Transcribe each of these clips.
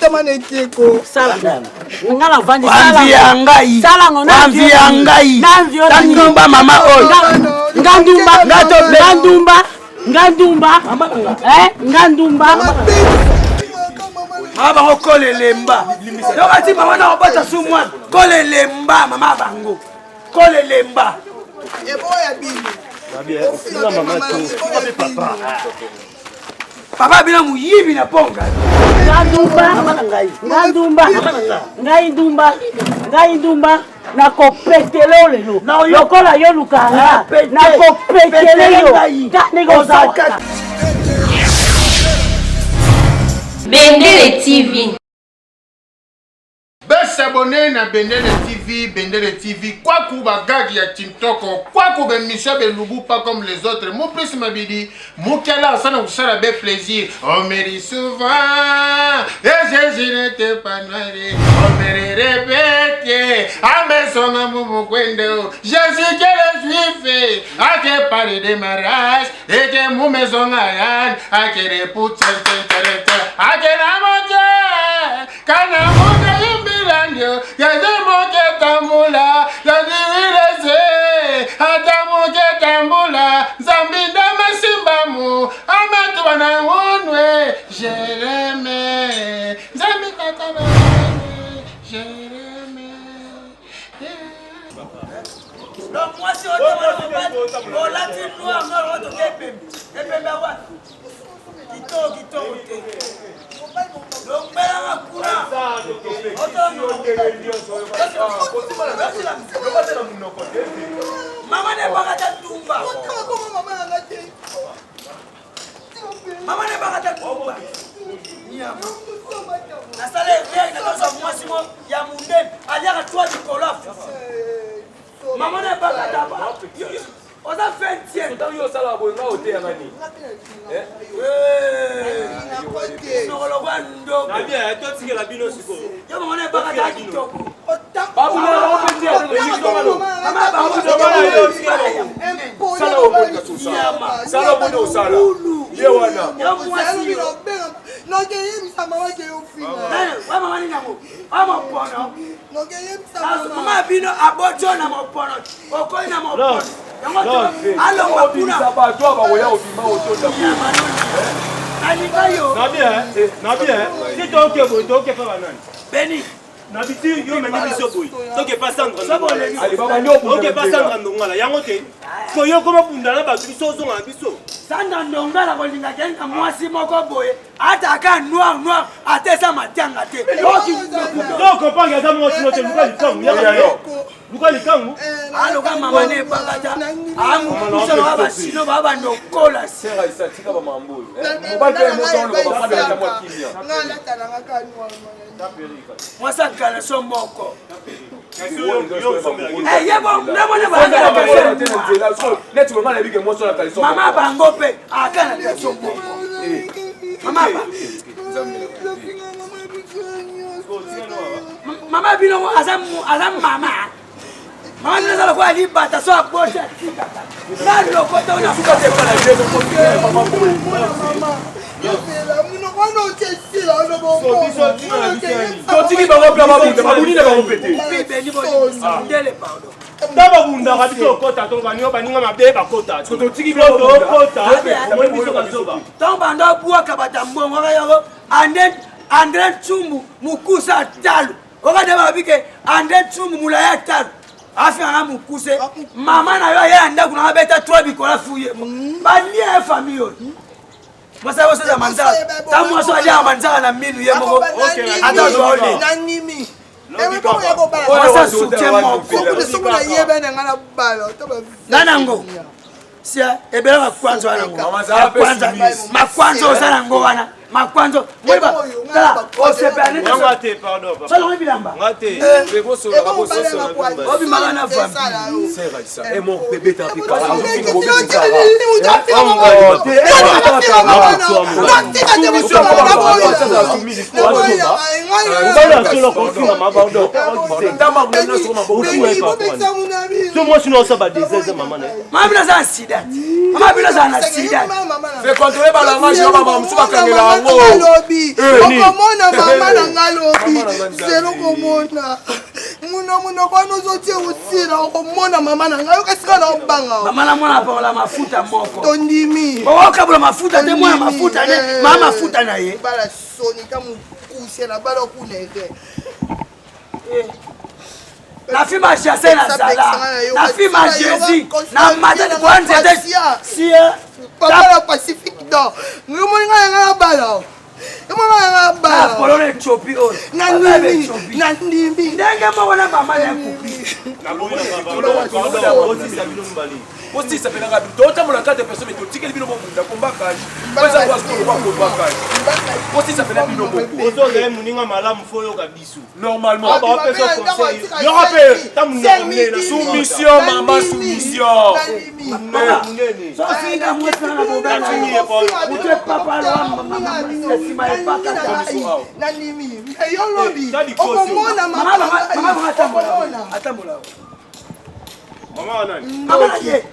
Nabotama na ekeko. Sala. Nga na vandi sala. ya ngai. Sala ngo na envie ya ngai. Na envie ndumba mama oyo. Nga ndumba. Nga to nga ndumba. Nga ndumba. Eh, nga ndumba. Mama bango kolelemba. Yoka ti mama na obota su mwana. Kolelemba mama bango. Kolelemba. Eboya bino. Papa bino muyibi na ponga. Nga ndumba. Nga ndumba. Ngai ndumba. Ngai ndumba. Nakopetele yo lelo. Lokola yo lukanga. Nakopetele yo. Ndenge ozalaka. Bendele TV. Be s'abonner na Bendele TV, Bendele TV, kwaku ba gag ya Tintoko, kwaku be mission be lubu pas comme les autres. Mu plus mabidi, mukela osana kusala be plaisir. On me dit souvent, et Jésus n'était pas noir. On me répète, amesonga mumukwendo. Jésus que le juif, a que parler de mariage, et que mumesonga yan, a que repousse, a que la montée. Kana moke yimbila ndio yaze moke tambula yaziwileze ata moke tambula nzambi ndama simbamu amatuba na ngunwe jereme nzambi tata na jereme. Donc mwasi oyo olati noir noir oyo toke epembe epembe awa kitoko kitoko te lombelanga kuna mama nebakata tumba mama nebakata tumba nyama nasala erreur nakozwa mwasi mo ya mondele aliaka twa likolo afufu mama nebakata oza 20e ntango yo osalaka boye nga oteyaka nini noko lokwa ndobo totikela bino sikoyo yo mama nebakata kitoko sala omoni kasi osala sala omoni osala ye wana mama nini yango amopono mama bino aboti oyo na mopono okoli na mopono yango alongwa kuna bato awa bakoya kobima otonda alinga yo na bien na bien si toke boye toke pa banani beni na biso yo omemi biso boye toke pa sandra oke pa sandra ndongala yango te ko yo koma bunda na bato biso ozonga na biso sandra ndongala kolinga kenda mwasi moko boye ata ka noir noir ata eza matanga te to comprendre aza mwasi no te luka likangu luka likangu aloka mama ne ebakata amukusa baa basino baa bandokola mwasi akala so moko mama bango mpe aka na kaso moko mama ba mama bino aza mama mama bino aza lokola libata so aboti atikaka na lokota oyo totiki bango mpe babunda babuni na bango mpe te ndele pardon nta babundaka biso okota to baninga baninga mabe bakota totiki tokota omoni biso bazoba ntango banda obwaka bato ya mbongo kaka yango andre ntsumbu mokusa talo okade balobi ke andre ntsumbu molai ya talo afingaka mokuse mama na yo aye ya ndako na abeta 3 bikola fuye balia ye famille oyo mwasi ayo oseza manzaka ta mwasi aliaka manzaka na minu ye moko ata ozwa ole mwasi asutien moko nga nango sia ebele makwanzo wana ngo makwanza makwanzo oza nango wana makwanzo moyeba tala osepela netisolongo bilamba obimaka na so mwasi na osaba desese mama na ye mama bino aza na sida mama bino azala na sida controle balangage yo bamama mosusu bakangela yango. na nga lobi. Okomona mama na nga lobi. Zelo komona. Muno munoko wana ozotia osila okomona mama na ngai yoka esika na obanga. Mama na mwana apakola mafuta moko. Tondimi. Okokabola mafuta te mwana mafuta ne mama mafuta na ye. Bala soni ka mokuse na bala kuna ete. Na fima chasse na zala. Na fima Jésus. Na mata ni kwa nzete. Si Papa na Pacifique donc. Ngai ngai ngai bala. Kolona ethiopie oyo nandimi nandimi ndenge moko na mama ya kupi bosisa mpenaka bino totambola kate personne totikeli bino bobunda kombakage kombakage bosisa mpena bino moko ozozala moninga malamu fo oyoka biso normalement yoka mpe tamunene soumission mama soumission sofinga mwasi na mobali moto epapa nsima epaka nandimi yo lobi okomona mama atambola mama na ye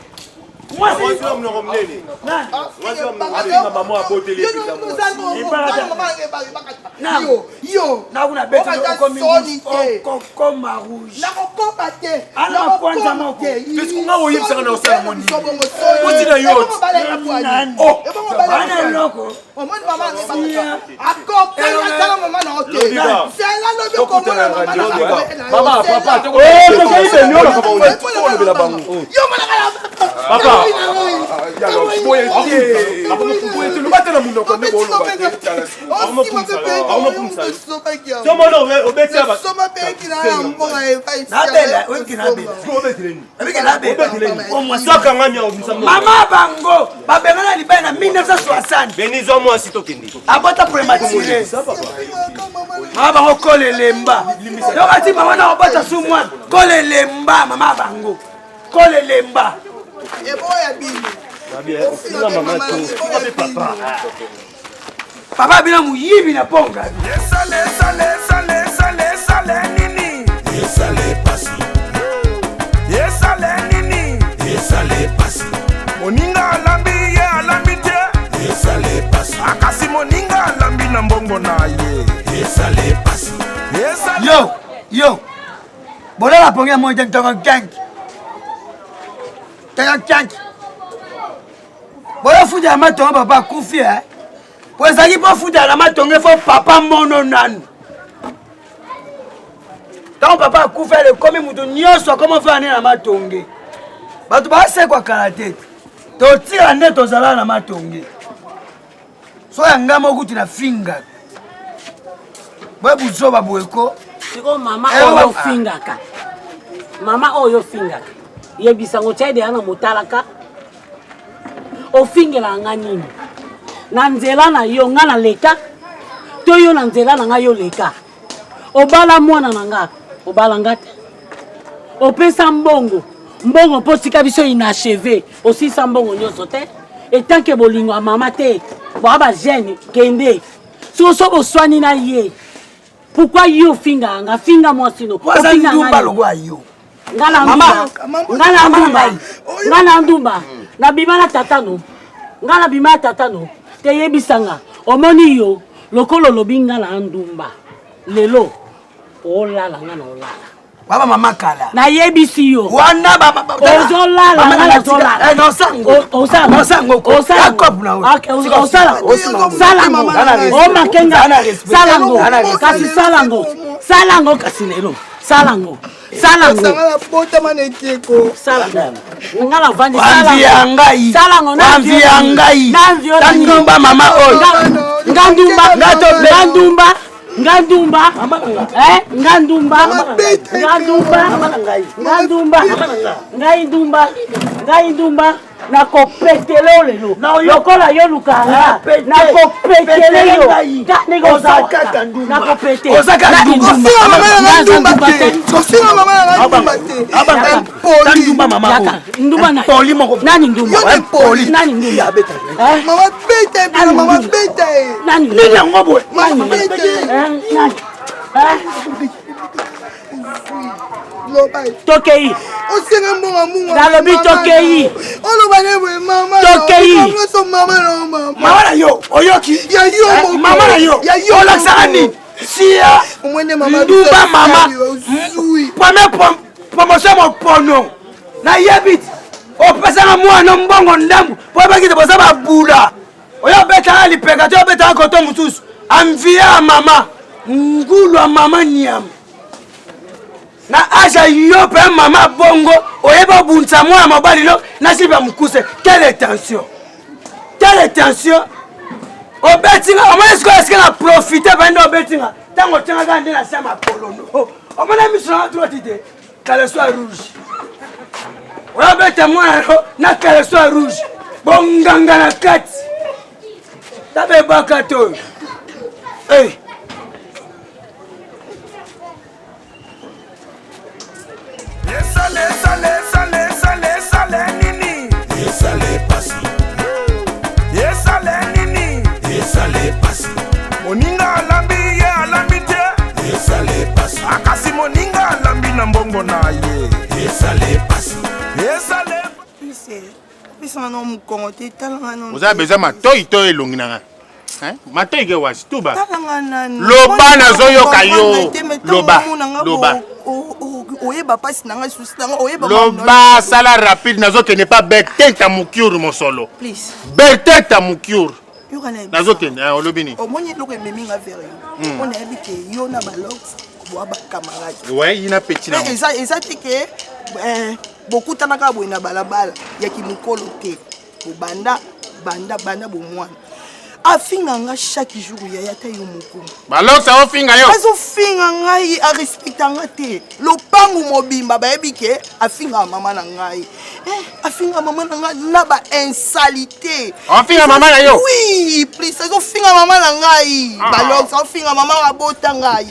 mwasi wa monoko monene nakuna beti okoma rouge nakokoba te Ala makwanza moko. Nga oyebisaka na osala moni mwasi na yo ana eloko omoni mama akopesala mama na yo te zela lobi okomona mama na mama papa olobela bango yo monaka papa boye te loba te na monoko nde booloba tomona obeti mama bango babengana libaya na 1960 benizwa mwasi tokende abota prématuré mama bango kolelemba yokati mama na obota su mwana kolelemba mama bango kolelemba eboya bino papa bino moyibi na ponga Esale pasi. Esale nini? Esale pasi. Moninga alambi ye alambi te. Esale pasi. Akasi moninga alambi na mbongo na ye. Esale pasi. Esale. Yo, yo. Bolala pongi ya moi te ntongo nkenke. Ntongo nkenke. Boyofuta matongo papa akufi eh. Po ezalaki mpo futa na matongo fo papa mono nanu. Ntango papa akufi ale ekomi moto nyonso akoma ofanda nde na matonge. Bato basekwa kala te. Totika nde tozala na matonge. So ya nga moko kutu na finga. Boye buzoba boye ko. Sikoyo mama oyo ofingaka, mama oyo ofingaka, yebisa ngo tia deya na motalaka, ofingelaka nga nini? Na nzela na yo nga na leka, to yo na nzela na nga yo leka. Obala mwana na nga, obala nga te. Opesa mbongo, mbongo mpo tika biso inachevé, osisa mbongo nyonso te. Etanke bolingo ya mama te, boa ba jeune kende. Siko so boswani na ye. Pourquoi yo finga nga finga mwasi no? Waza ndumba lokwa yo. Nga na ndumba. Nga na ndumba. Nga na ndumba. Na bima na tata no. Nga na bima na tata no. Te yebisa nga. Omoni yo lokolo lobi nga na ndumba. Lelo olala nga na olala. Baba mama kala. Nayebisi yo. Wana baba ozolala nga nazolala. No sango. Osala. No sango. Osala. Osala. Salango. Omakenga. Salango. Kasi salango. Salango kasi lelo. Salango. Salango. Sangala botama na ekeko. Salango. Nga na vandi Wanvi ya ngai. Salango Wanvi ya ngai. Tandumba mama oyo. Nga ndumba. Nga ndumba. Nga ndumba. Eh, nga ndumba. Nga ndumba. Nga ndumba. Ngai ndumba. Ngai ndumba. Nakopetele yo lelo. Lokola yo lukanga. Nakopetele yo. Nakopete. Kofinga mama na nga ndumba te. Kofinga mama na nga ndumba te. Impoli. Ndumba mama Yaka, ndumba nani? Poli moko. Nani ndumba? Yo nde poli. Nani ndumba? Mama beta ye mama beta ye. Nani Nini yango boye? Mama beta ye. Nani? Loba ye. Tokei. Osenga mbongo mungu. Nalobi tokei. Oloba ne boye mama. Tokei. Nyonso mama na mama. Mama na yo, oyoki? Ya yo eh, moko. Mama na yo. Ya yo. Olakisaka nini? Sia. Omwende mama. Ndumba mama. Premier promotion mopono. Nayebi opesaka mwana mbongo ndambu mpo oyebaki te boza babula oyo obetaka lipeka te obetaka koto mosusu amvie ya mama ngulu ya mama nyama na age ya yo mpe mama bongo oyebi obundisa mwana mobali no na silipa mokuse. Quelle tension, quelle tension! Obeti nga, omoni sikoyo esika na profite bande. Obeti nga ntango otyangaka nde na se makolo no, omona miso nanga troti te, caleçon ya rouge. Oyo obeta mwana no na caleçon ya rouge, bonganga na kati tabebaka to oyo. Hey. Esale, esale, esale, esale, esale nini? Esale pasi. Esale nini? Esale pasi. Moninga alambi, ye alambi te. Esale pasi. Akasi moninga alambi na mbongo na ye. Esale pasi. Esale. Pesanga na mokongo te, talanga na. Oza besoin matoi to elongi na nga? Hein? Matoi ke wasi tuba. Talanga nanu. Loba, nazoyoka yo. Loba, loba. Oyeba mpasi na ngai, susi na ngai oyeba. Loba, sala rapide, nazokende pa Bertin Tamukiur mosolo. Please. Bertin Tamukiur. Yoka na. Nazokende, eh, olobi nini? Omoni eloko ememi nga vers yo, mpo nayebi ke yo na balox boa bacamarade. Ouais, yina petit na. Eza te ke bokutanaka boye na balabala ya kimokolo te, bobanda banda banda bomwana. Afinga nga chaque jour, yaya, ata yo moko. Balox aofinga yo? Azofinga ngai, arespecta nga te. Lopangu mobimba bayebi ke afingaka mama na ngai. Eh, afinga mama na ngai na bainsalité. Afinga mama na yo? Oui, please, azofinga mama na ngai. Balox aofinga mama abota ngai.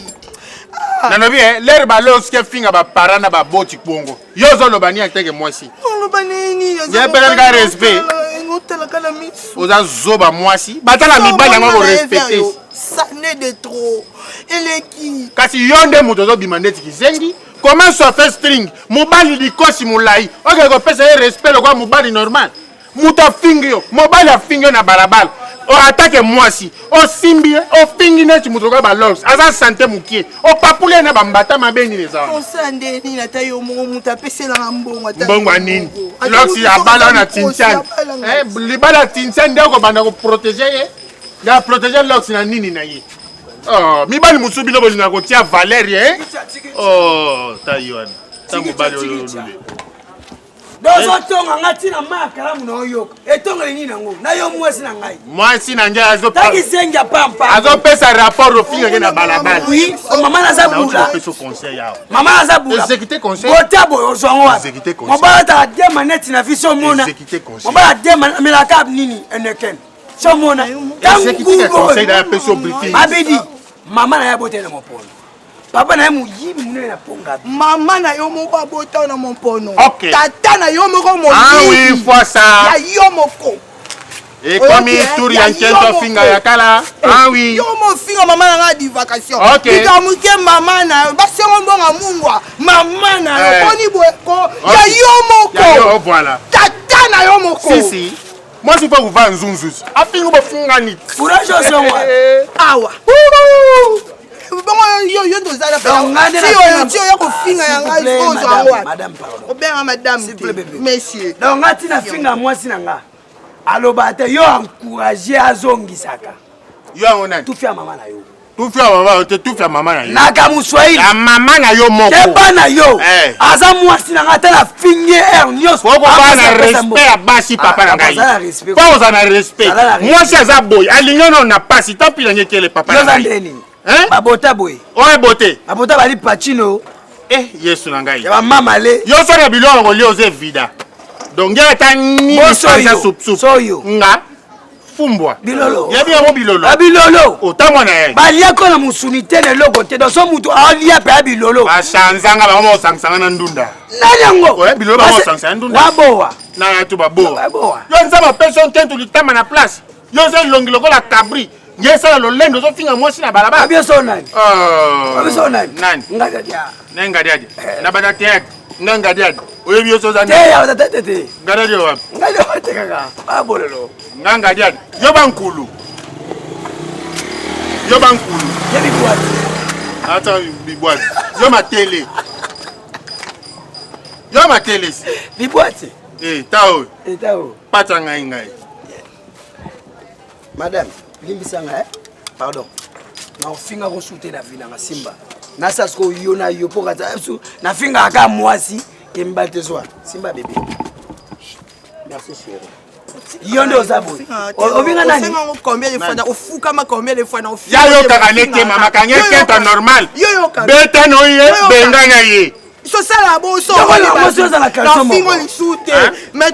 Nalobi lere balox ke finga baparent na baboti bongo, yo ozoloba nini ateke mwasi? Oloba nini? Yebelani ka respect. Otalaka na miso. Oza zoba mwasi, batala mibali yango korespecte. Ça n'est de trop, eleki. Kasi yo nde moto ozobima ndeti kizengi. Comment ça fait string mobali likosi molai, oke kopesa ye respect lokola mobali normal? Moto afingi yo, mobali afingi yo na balabala, atake mwasi, osimbi ye, ofingi neti moto lokola balox aza sante mokie, opapuli ye na bambata mabe. Nini eza wana? Osala nde nini? Ata yo moko, moto apeselanga mbongo ata. Mbongo ya nini? Lox abala na Tintian, libala ya Tintian nde okobanda koprotéger ye? Ya protéger Lox na nini na ye? Oh, mibali mosusu bino bolingaka kotia valeur ye. Oh, tai wana ta mobali oyo olule. Dozotonga nga ntina mai ya kalamu na oyoka etongeli nini yango na yo mwasi na ngai? Mwasi na ngai takizengi ya pampa. Azopesa rapport, ofingaki na balabala. Oui, mama naza bula. Opesa conseil awa. Mama naza bula. Exécuter conseil. Bota boye, ozwango wapi? Exécuter conseil. Mobali ataka de maneti na vi so omona. Exécuter conseil. Mobali ade amelaka nini eneken so omona. Exécuter conseil na apesi yo briefing. Abidi mama na ye aboteli na mopono, papa na ye moyibi monene na ponga. Mama na yo moko abota na mompono. Ok. Tata na yo moko. Ah oui, fois ça. Ya yo moko. Ekomi Oyoki, tour ya ya yo nkento moko. finga ya kala. Ah oui. Yo mofinga mama na ngai divagation. Ok. Likambo moke, mama na yo basengo mbongo mungwa, mama na yo. Eh. Boni boyeko ya yo Ya yo, moko. voilà. Tata na yo moko. Si si. Mwasi mpo kuva nzunzuzi. Afingi bofingani. Courage, ozongwa. Awa bongo yo nde ozala Donc, ngai nde nafinga- ti oya kofinga ya S'il vous ngai. plaît, Ozwa madame, wapi? madame, pardon. Obenga madame S'il vous te. plaît, bébé. Monsieur. Donc nga ntina finga mwasi na nga, aloba te, yo encourage, azongisaka. Yo yango nani? Tufi ya mama na yo. Tufi ya mama te, tufi ya mama na yo. Naka moswahili. Ya mama na yo moko. Keba na yo. Eh. Aza mwasi na nga, ata na fingi heure nyonso. Okobaa na Apesa respect ya basi, papa na ngai. Aza na respect. Mpo oza na respect. Aza na respect. Mwasi aza boye, alingi ono na pasi tampi nange kele papa Yo na oza ngai. nde nini? Hein? Babota boye. Oyo ebote. Babota bali pacino. Eh, Yesu na ngai. Ya bamama le. Yo so na biloko ya kolia oza evida, donc ngai ata nini. Boso panza yo. sup So yo. Nga fumbwa. Bilolo. Yebi yango bilolo. Babilolo. Otamwa na ye. Baliaka na mosuni te, na eloko te. Donc so moto alia mpe ya bilolo. Basanzanga bango bakosangisanga na ndunda. Nani yango? Oye, bilolo bango bakosangisanga na ndunda. Wabowa. Na ya to babowa. Babowa. Yo nzambe apesi yo nkentu litama na place, yo oza elongi lokola kabri, nge esala lolendo, ozofinga mwasi na balabala. Babiso nani? Oh. Babiso nani? Nani? Ngadiadia. Ne ngadiadia na bata théâtre. Nga ngadiadi oyebi yo soza te ya te te te. Ngadiadi wapi? Ngadiadi wapi kaka? Ba bololo. Nga ngadiadi yo ba nkulu. Yo ba nkulu. Ye bibwati. Ata bibwati. Yo matele. Yo matele. Bibwati. Eh, ta oyo. Eh, ta oyo. Pata ngai ngai. Madame, limbisa ngai, eh? Pardon. Nakofinga kosute na vie nanga simba. Nasa sikoyo yo na yo mpo kata eh, nafingaka kaka mwasi ke mibali te zwa. Simba bebe. Merci chérie. Yo nde oza boye. Obinga nani? Osenga combien de fois ofukama combien de fois na Ya yokaka ne te mama kange kenta normal. Beta no ye benga na ye. Sosala boso nafingo lisusu te mais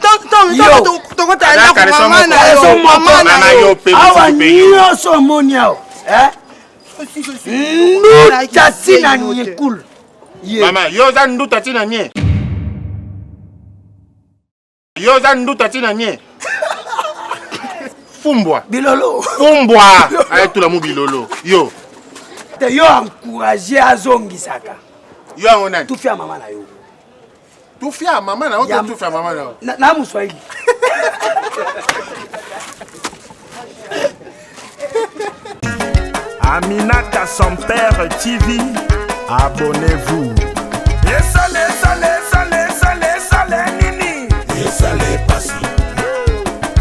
tokotala ndako mama na yo mama na yo awa nyonso omoni awa nduta ntina nyekulu. Mama yo oza nduta ntina nye. Yo oza nduta ntina nye. Fumbwa. Bilolo. Fumbwa. Ayetula mu bilolo. Yo. Te yo encourage azongisaka. Yo yango nani? Tufi ya mama na yo. Tufi ya mama na yo to tufi ya mama na yo? Na Muswahili. Aminata son père TV, abonnez-vous. Esale, esale, esale, esale, esale nini? Esale pasi.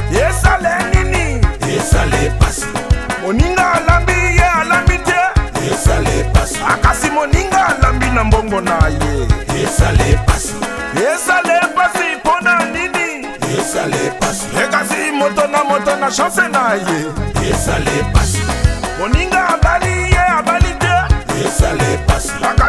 Esale nini? Esale pasi. Moninga alambi ye alambi te. Esale pasi. Akasi moninga alambi na mbongo na ye. Esale pasi. Esale pasi pona nini? Esale pasi. Ekasi moto na moto na chance na ye. Esale pasi. Moninga abali ye abali te. Esale pasi. Akasi